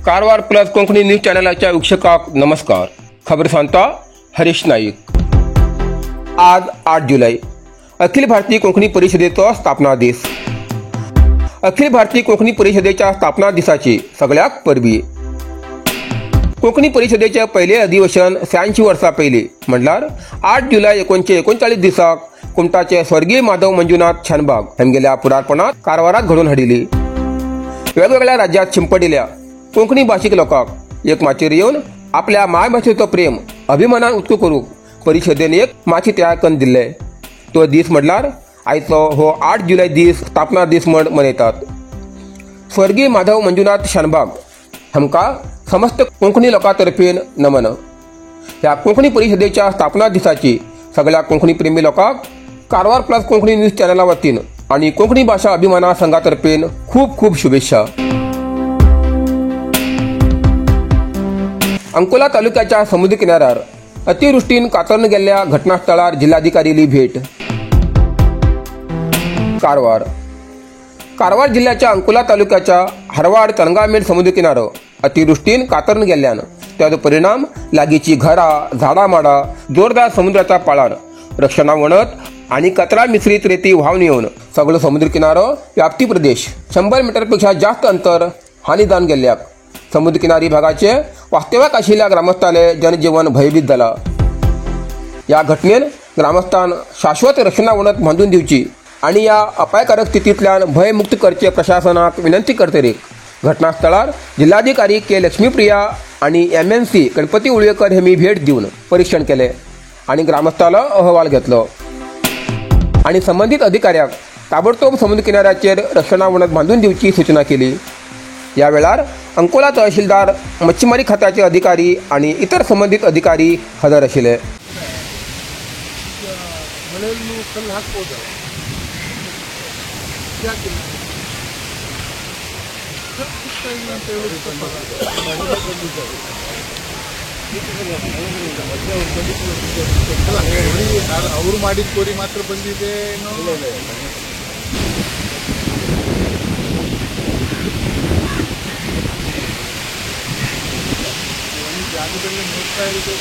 Karwar plus Konkani news चॅनलाच्या वीक्षकाक नमस्कार. खबर सांगता हरीश नाईक. आज 8 जुलै अखिल भारतीय कोंकणी परिषदेचो स्थापना दीस. अखिल भारतीय कोंकणी परिषदेच्या स्थापना दिसाची सगळ्याक परबी. कोंकणी परिषदेचे पयलें अधिवेशन 86 वर्सां पयलीं म्हणल्यार 8 जुलै 1939 दिसाक कुमटाचे स्वर्गीय माधव मंजुनाथ शानबाग हांगेल्या फुडारपणांत कारवारात घडोवन हाडिल्ली. वेगवेगळ्या राज्यात शिंपडिल्या कोंकणी भाशीक लोकांक एक माचयेर येवन आपल्या मायभाशेचो प्रेम अभिमानान उत्कू करूंक परिशदेन एक माची तयार करून दिल्ले. तो दीस म्हणल्यार आयचो हो 8 जुलै दीस स्थापना दीस म्हण मनयतात. स्वर्गीय माधव मंजुनाथ शानबाग हांकां समस्त कोंकणी लोकां तर्फेन नमन. ह्या कोंकणी परिशदेच्या स्थापना दिसाची सगळ्या कोंकणी प्रेमी लोकांक कारवार प्लस कोंकणी न्यूज चॅनला वतीन आनी कोंकणी भाशा अभिमाना संघा तर्फेन खूब खूब शुभेच्छा. अंकोला तालुक्याच्या समुद्र किनाऱ्यार अतिवृष्टीन कातरून गेल्ल्या घटनास्थळार जिल्हाधिकारीली भेट. कारवार कारवार जिल्ह्याच्या अंकोला तालुक्याच्या हरवाड तंगामेल समुद्र किनारो अतिवृष्टीन कातरून गेल्ल्यान त्याचो परिणाम लागीची घरां, झाडां माडां, जोरदार समुद्राचा पाळान, रक्षणा वणत आणि कचरा मिश्रित रेती व्हांवन येवन सगळो समुद्र किनारो व्याप्ती प्रदेश 100 मीटरपेक्षा जास्त अंतर हानी जावन गेल्ल्याक समुद्र किनारी भागाचे वास्तव्याक आशिल्ल्या ग्रामस्थाले जनजीवन भयभीत जाला. ह्या घटनेन ग्रामस्थान शाश्वत रक्षणा वणत बांदून दिवची आणि ह्या अपायकारक स्थितींतल्यान भयमुक्त करचे प्रशासनाक विनंती करतरी घटनास्थळार जिल्हाधिकारी के लक्ष्मीप्रिया आणि MNC Ganpati Ulvekar हेमी भेट दिवन परीक्षण केले आणि ग्रामस्थालो अहवाल घेतलो आणि संबंधित अधिकाऱ्याक ताबडतोब समुद्र किनाऱ्याचेर रक्षणा वणत बांदून दिवची सूचना केली. या वेळार अंकोला तहसीलदार, मच्छीमारी खात्याचे अधिकारी आणि इतर संबंधित अधिकारी हजर आशिल्ले. ಅವರು ಮಾಡಿದ ಕೋರಿ ಮಾತ್ರ ಬಂದಿದೆ. ಒಂದು ಜಾಗದಲ್ಲಿ ನೋಡ್ತಾ ಇರೋದು.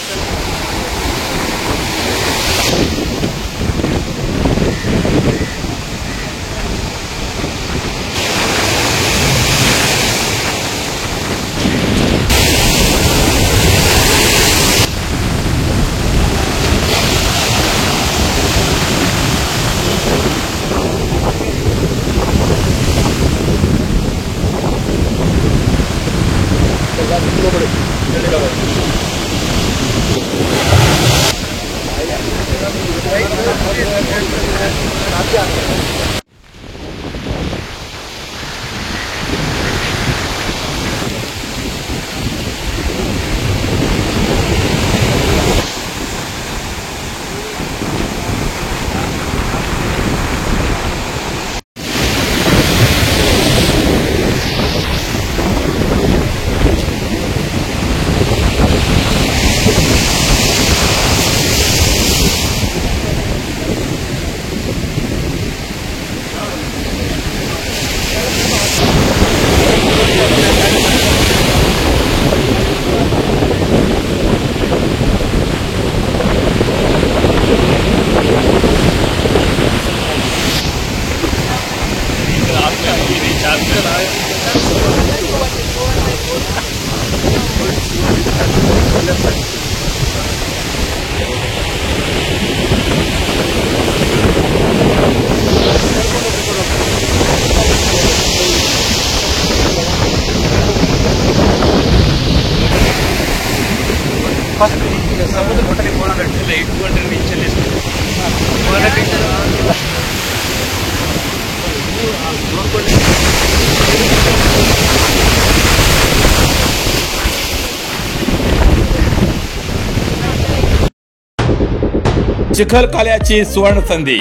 चिखलकाल्याची सुवर्ण संधी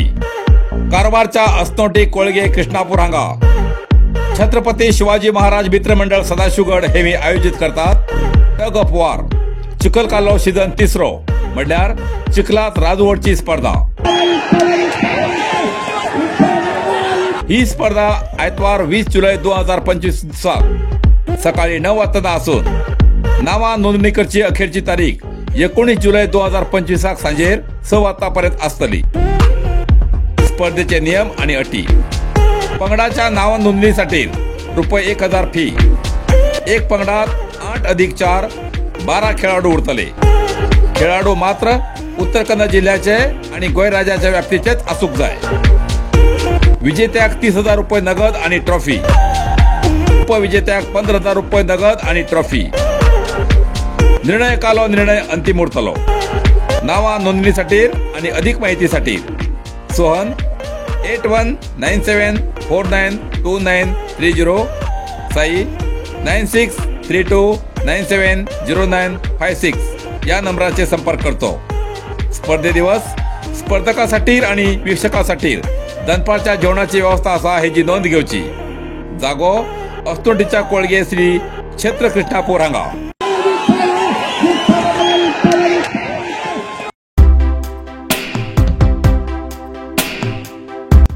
कारवारच्या असनोटी कोळगे कृष्णापूर हांगा छत्रपती शिवाजी महाराज मित्रमंडळ सदाशिवगड हे मी आयोजित करतात टग ऑफ वॉर चिखलकालो सीझन तिसरो म्हणल्यार चिखलात राजवटची स्पर्धा. ही स्पर्धा आयतवार 20 जुलै 2025 दिसा सकाळी 9 वाजता असून नावा नोंदणी करची अखेरची तारीख 19 जुलै 2025 सांजेर 6 वाजतापर्यंत असतली. स्पर्धेचे नियम आणि अटी. पंगडाच्या नाव नोंदणीसाठी रुपये 1000 फी. एक पंगडात 8 + 4 12 खेळाडू उरतले. खेळाडू मात्र उत्तर कन्नड जिल्ह्याचे आणि गोंय राज्याच्या व्याप्तीचेच असूक जाय. विजेत्याक 30,000 रुपये नगद आणि ट्रॉफी, उपविजेत्याक 15,000 रुपये नगद आणि ट्रॉफी. निर्णयकालो निर्णय अंतिम उरतलो. नावा नोंदणीसाठी आणि अधिक माहितीसाठी सोहन 8197492930, साई 9632970956 या नंबराचे संपर्क करतो. स्पर्धे दिवस स्पर्धकासाठी आणि वीक्षकासाठी दनपारच्या जेवणाची व्यवस्था असा हेची नोंद घेवची. जागो अस्तोटीच्या कोळगे, श्री क्षेत्र कृष्णापूर हांगा.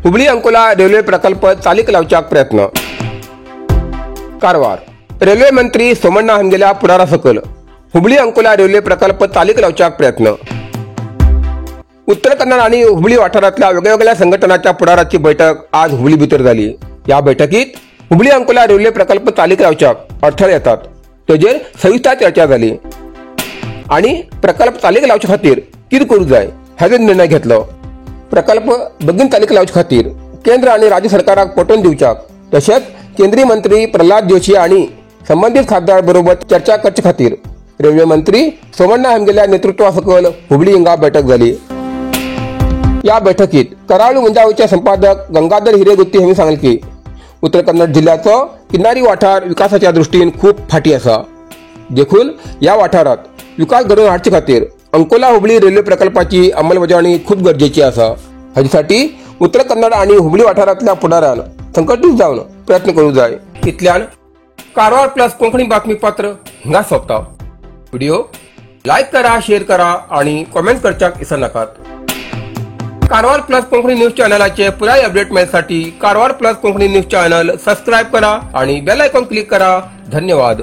हुबळी अंकोला रेल्वे प्रकल्प चालीक लावच्याक प्रयत्न. कारवार रेल्वे मंत्री सोमण्णा हांगेल्या फुडारा सकल हुबळी अंकोला रेल्वे प्रकल्प चालीक लावच्याक प्रयत्न. उत्तर कन्नड आणि हुबळी वाठारातल्या वेगवेगळ्या संघटनाच्या फुडाराची बैठक आज हुबळी भितर झाली. या बैठकीत हुबळी अंकोला रेल्वे प्रकल्प चालीक लावच्याक अडथळे येतात तेजेर सविस्तर चर्चा झाली आणि प्रकल्प चालीक लावचे खातीर कितें करूंक जाय हाचेर निर्णय घेतलो. प्रकल्प बेगीन चालीक लावचे खातीर केंद्र आणि राज्य सरकाराक पटोवन दिवच्याक तशेंच केंद्रीय मंत्री प्रल्हाद जोशी आणि संबंदीत खासदार बरोबर चर्चा करचे खातीर रेल्वे मंत्री सोमण्णा हांगेल्या नेतृत्वा सकयल हुबळी हिंगा बैठक झाली. या बैठकीत करावळी मुंजावचे संपादक गंगाधर हिरेगुत्ती हांणी सांगलें की उत्तर कन्नड जिल्ह्याचो किनारी वाठार विकासाच्या दृष्टीन खूप फाटी आसा, देखून ह्या वाठारात विकास घडोवन हाडचे खातीर अंकोला हुबळी रेल्वे प्रकल्पाची अंमलबजावणी खूप गरजेची आसा. हाजेसाठी उत्तर कन्नड आणि हुबळी वाठारांतल्या फुडारान संघटीत जावन प्रयत्न करूंक जाय. इतल्यान कारवार प्लस कोंकणी बातमीपत्र हिंगा सोंपता. व्हिडिओ लायक करा, शेअर करा आणि कॉमेंट करच्याक विसरनाकात. कारवार प्लस कोंकणी न्यूज चॅनलाचे पुराय अपडेट मेळसाठी Karwar plus Konkani news channel subscribe करा आणि बेल आयकॉन क्लिक करा. धन्यवाद.